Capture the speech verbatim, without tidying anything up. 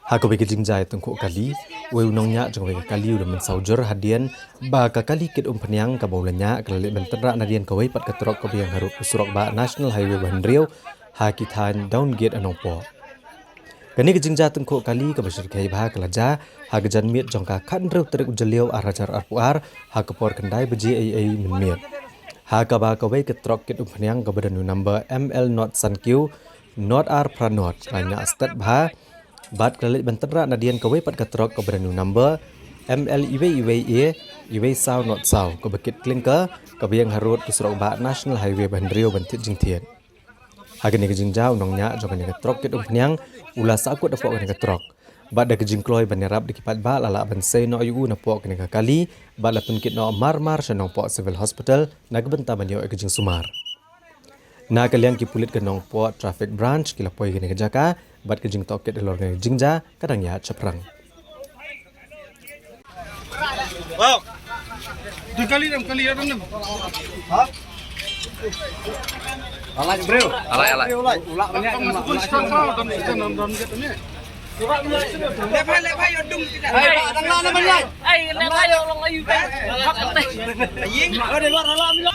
Ha kawei ka jingjia tyngkhuh kali, uwei u nongñiah jong kawei ka kali u la mynsaw jur hadien ba ka kali kit umphniang kaba u la ñiah ka la leit ban tynrah nadien kawei pat ka trok kaba ïeng harud u surok bah National Highway ba hynriew ha ki thaiñ Downgate ha Nongpoh. Kane ka jingjia tyngkhuh kali kaba shyrkhei bha ka la jia ha ka janmiet jong ka khathynriew tarik u Jylliew ar hajar arphew ar ha ka por khyndai baje eiei mynmiet, ha kaba kawei ka trok kit umphniang kaba don u number M L not san kiew not ar phra not ka la ñiah stet bha bad ka la leit ban tynrah nadien kawei pat ka trok kaba don u number M L iwei iwei A iwei saw not saw kaba kit klinker kaba ïeng harud u surok bah National Highway ba hynriew ban thied jingthied. Ha kane ka jingjia u nongñiah jong kane ka trok kit umphniang u la sahkut hapoh kane ka trok bad da ka jingkloi ban ïarap da ki paidbah la lah ban sei noh ïa u napoh kane ka kali bad la pynkit noh marmar sha Nongpoh Civil Hospital na ka bynta ban ïoh ïa ka jingsumar. Na ka liang ki pulit ka Nongpoh Traffic Branch ki la poi kane ka jaka bad ka jingtohkit halor kane ka jingjia ka dang ïaid shaphrang. Wow. Dum kali, dum kali, dum, dum. Ha? Alai, bro. Alai, alai. Ulak banyak. Dum, dum, dum, dum, dum, dum. Lepai, lepai, yo, dum, tidak. Hai, tengah nama, ya? Ai, lepai, yo, long ayu, kan? Hak, teh. Aying. Ada luar dalam, ya.